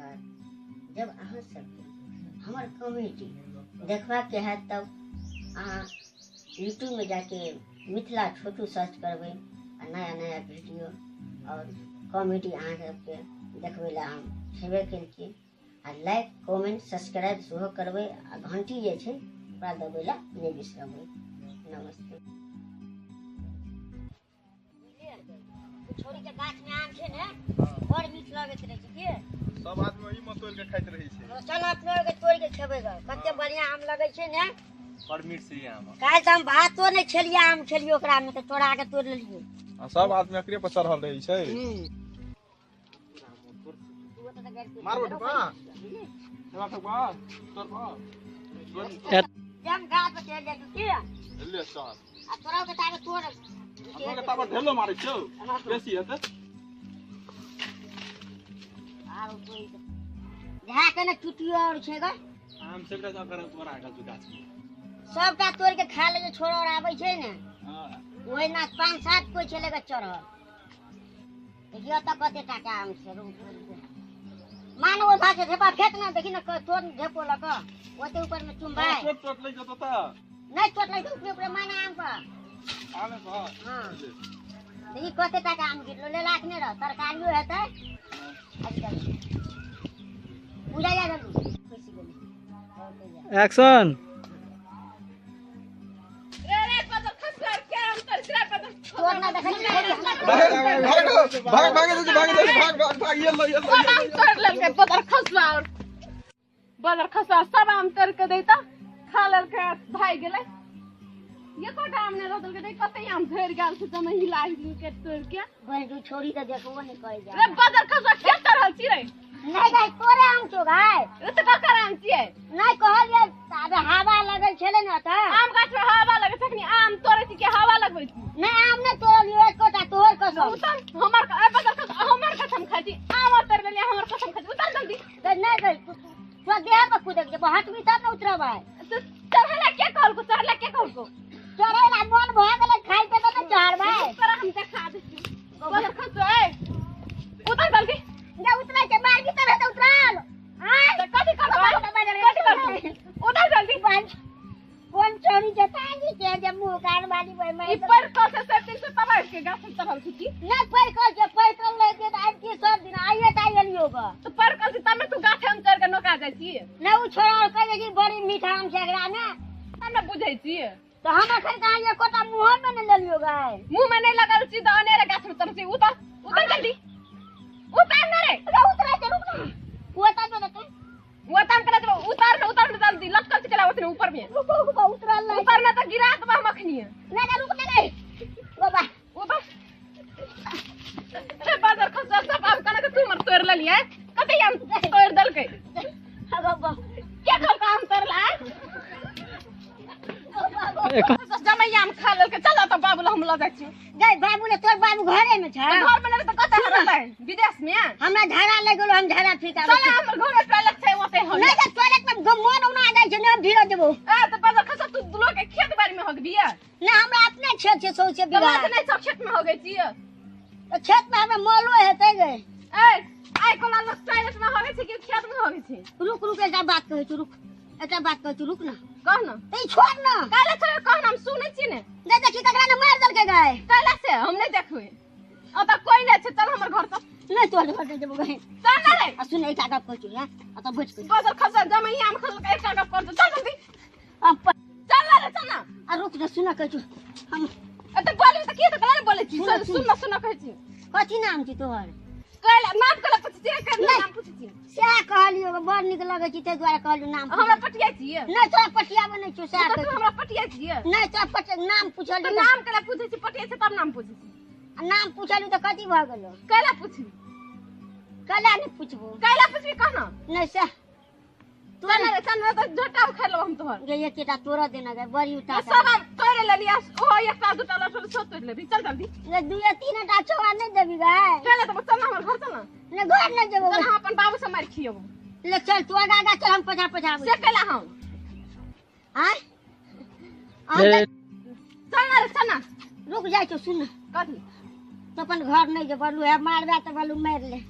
बाद जब अहाँ सबके हमर कॉमेडी देखबाके हैत तब अहाँ यूट्यूबमे जाके मिथिला छोटू सर्च करबै आ नया नया वीडियो और कॉमेडी अहाँ सबके देखबै लए हम छेबे केलखिन। आ लाइक कमेंट सब्सक्राइब सेहो करबै आ घंटी जे छै ओकरा दबै लए नहि बिसरबै। नमस्ते। छोरी के गाछ में आम छै ने, बड़ मीठ लगैत रहै छै। की सब आदमी ओही में तोड़ के खाइत रहै छै। चल अपनो के तोड़ के खेबै ग, कते बढ़िया आम लगै छै ने। बड़ मीठ छै आम। काल्हि तऽ हम भातो नहि खेलियै, आम खेलियै ओकरा में तऽ चोरा के तोड़ लेलियै। आ सब आदमी एकरे पर चढ़ल रहै छै। मारबो ठोका। ठोका ठोका, तोड़ बा। हम गाछ पर चढ़ि जाइ छी की? ले चल। आ तोरा के ताबे तोड़। हमरा के ताबे ढेलो मारै छौ। बेसी हेतै। आर कोई झा के ने टूटियो और छै ग। आम सबटा ओकर तोड़ा गेल छै गाछ में। सबटा तोड़ के खा ले जे छोड़ और आबै छै ने। हां। ओहिना 5-7 कोइ छलै ग चढ़ल। देखियो तऽ कते टाका आम छै। रुक मान ओ भाषा झेपा फेक ना, देखी ना तोड़ झेपो लक ओते ऊपर में चुम्बाय। चोट चोट लागि जेतौ तऽ। नहीं चोट लागि ऊपर ऊपर माना आम पर। आमे पर। हां। देखी कते टाका आम गिरलो, ले लाख ने रह तरकारियो हेतै। पूजा जा रहलू खुशी गेली। एक्शन। रे रे पदर खसर के आम तर रे पदर तोड़ ना देखै छी। भाग भाग भाग भाग भाग भाग भाग ये लो ये लो। सब आम तोड़ लेलकै बदर खसुआ और बदर खसुआ सब आम तोड़ के दैता खा लेलकै भागि गेलै। एकोटा आम नहि रह देलकै, कते आम झड़ि गेल छै जमे हिला हिली के तोड़ के। बहिन छोड़ी के देखबो नहि करै जा। रे बदर खसुआ के तोड़ल छी रे? नहीं गाय तोरे आम छौ गाय। रे तऽ ककर आम छियै? नहीं कहलियै आबे हवा लगल छलै ने तऽ। आम गाछ में हवा लगै छै, अखनी आम तोड़ै छी कि हवा लगबै छी? नहीं आम नहि तोड़लियै एकोटा, तोहर कसम। उतर हमर ए बदर खसुआ हमर कसम खाइ छी, आम तोड़ लेलियै हमर कसम खाइ छी, उतर जल्दी। नहीं गई तोरा देह पर कुदक जेबो, हटबी तब ने उतरबै। तऽ चढ़ैला के कहलको? चढ़ैला के कहलको? चढ़ैला मन भऽ गेलै खाइ के तऽ चढ़बै। तोरा हम देखा दै छी। बदर खसुआ ए उतर जल्दी। जा उतरै छै मारबी तब हेतै उतरल। आय तऽ कथी करबै? कथी करबै? उतर जल्दी। कोन चोरी के ताजी के जे मुंह कान वाली भाई मैं ई पर कल से सब दिन से तबाह के गाछ में चढ़ल छी की? नहीं पर कल के पर कल ले के आज की सब दिन आइए त आइलियो ग। तो पर कल से तब तू गाछ में चढ़ के नोका जाइ छी? नहीं उ छोड़ा कह जे बड़ी मीठा आम छै एकरा में। हम न बुझै छी। तो हम अखन कहाँ एकोटा मुंह में न लेलियो गाय। मुंह में नहीं लगल छी त अनेरे गाछ में चढ़ल छी। उतर उतर जल्दी उतर न रे। उतरै छै रुक न। ओता जो देतै। उतर कर देबो, उतर न उतर न जल्दी लटकल छी केला ओतने ऊपर में। रुक रुक उतरल नहीं। ऊपर न त गिरा देबो हम अखनी। नहीं नहीं रुक नहीं बाबा। उतर रे बाजार खसुआ सब आम कना के तू मर तोड़ लेलियै, कते आम तोड़ देलकै। हा बाबा के कहलको आम तोड़ला? जमै आम खा लेलकै। चल त बाबू ल हम ल जाइ छी। गई बाबू ने तोर बाबू घरे में छै। घर में नहि त कतऽ रहतै? विदेश में। हमरा झाड़ा लागि गेलो, हम झाड़ा फीक आबै चल छी। हमर घर में टॉयलेट छै ओते हम। नहीं त टॉयलेट में मन उना जाइ छै, ने हम धीरे जेबो। ए त बाजार खसुआ तू लोग के खेत बाड़ी में होगबियै? नहीं हमरा अपने खेत छै सौंसे तो बीघा। बात नहीं सब खेत में होगै छी। त खेत में हमरा मलो हेतै गई। ए आइ कोना लोग टॉयलेट में होगै छै कि खेत में होगै छै? रुक रुक एकटा बात कहै छी, रुक एकटा बात कहै छी, रुक न। कह न। त ई छोड़ न। काल्हि छोड़ कह न, हम सुनै छी ने। नहीं देखी ककरा ने मारि देलकै गाय। काल्हि से हम नहीं देखबै, ओतऽ कोई नहीं छै। चल हमर घर चल। नहीं तोहर घर नहीं जेबो गई। चल न रे। आ सुन एकटा गप कहै छी, हां ओतऽ बैठ के। बदर खसुआ जमै आम खसलकै एकटा गप कर, चल जल्दी। चल न रे चल न। आ रुक न सुन कहै छी हम। ए त बोलबी त की त कला बोलै छी? सुन, सुन न सुन कहै छी। कथी नाम छी तोहर? कहला नाम कहला पुछै छी, नहीं। नाम पुछै छी। सएह कहलियो बड़ नीक लगै छी ताहि दुआरे कहलियो नाम। हमरा पटिया छी? नहीं तोरा पटियाबै नहि छियौ सएह तू कहै छी। हमरा पटिया छी? नहीं तोरा पट नाम पुछलियो। तऽ नाम कहला पुछै छी, पटिया छी तब नाम पुछै छी। आ नाम पुछलियो तऽ कथी भऽ गेलो? कहला पुछबी। कहला नहि पुछबो। कहला पुछबी कह न। नहीं सएह। चल रे चल रे तऽ झोटा उखाड़ि लेबो हम तोहर। गे एकेटा तोड़ देना गे बड़ी उठा। सब आम तोड़ि लेलियै, ओहो एकटा दूटा लठल सब तोड़ि लेबी। चल जल्दी। नहीं दुए तीन टा छौआ नहीं देबी गाय। चल तऽ चल न हमर घर चल न। नहीं घर नहीं जेबो। चल हम अपन बाबू से मारि खियेबो। ले चल तू आगा आगा चल, हम पछा पछा आबै से छी। कैला हम? आँय? चल न रे चल न। रुक जाइ छौ सुन। कथी? तो अपन घर नहीं जेबो, लुहे मारबे तऽ बलू मारि ले।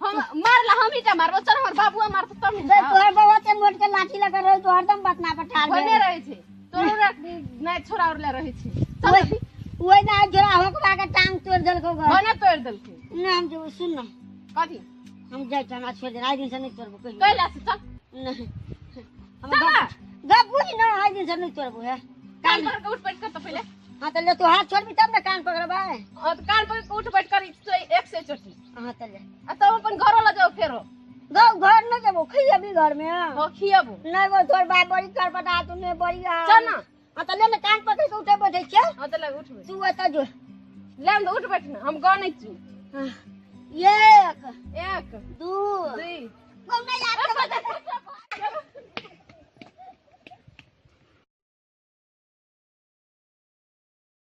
हम मारला हम ही टा मारबो, चल हमर बाबुआ मारतो तब तो ने। तोहर बाबा ते मोट के लाठी लगा रहे तो हरदम बतना पर ठाड़ भने भेल। रहै छै तोरो नहि छोड़ा उड़ले रहै छै। चल ओए जल्दी। ओए ना जोड़ा होकरा के टांग तोड़ देलको घर। भने तोड़ि देलकै। नहीं हम जो सुन ना। कथी? हम जाइ छी, हमरा छोड़ दे, आइ दिन से नहीं तोड़बो कहियो। कैला से चल। नहीं। हम चल ना। गप बुझ ना, आइ दिन से नहीं तोड़बो है। कान पकड़ के उठ बैठ कर तो पहिले। हाँ तो ले तू हाथ छोड़बी तब ना कान पकड़बै। हाँ तो कान पकड़ के उठ बैठ कर एक से चोटी। हाँ तो ले। आ तब अपन घरो ल जाओ फेरो। गाँव घर नहीं जेबो, खियेबी घर में। हाँ खियेबो। नहीं वो तोर बाप बड़ी करपटा तू नहीं बड़ी आ। चल ना। हाँ तो ले ना कान पकड़ के उठे बैठे छियै। हाँ तो ले उठ बैठ। तू एतऽ जो। ले हम तो उठ बैठ ना, हम गाँव नहीं छी। हाँ। एक, एक, दू, दुई। गाँव नहीं याद कर।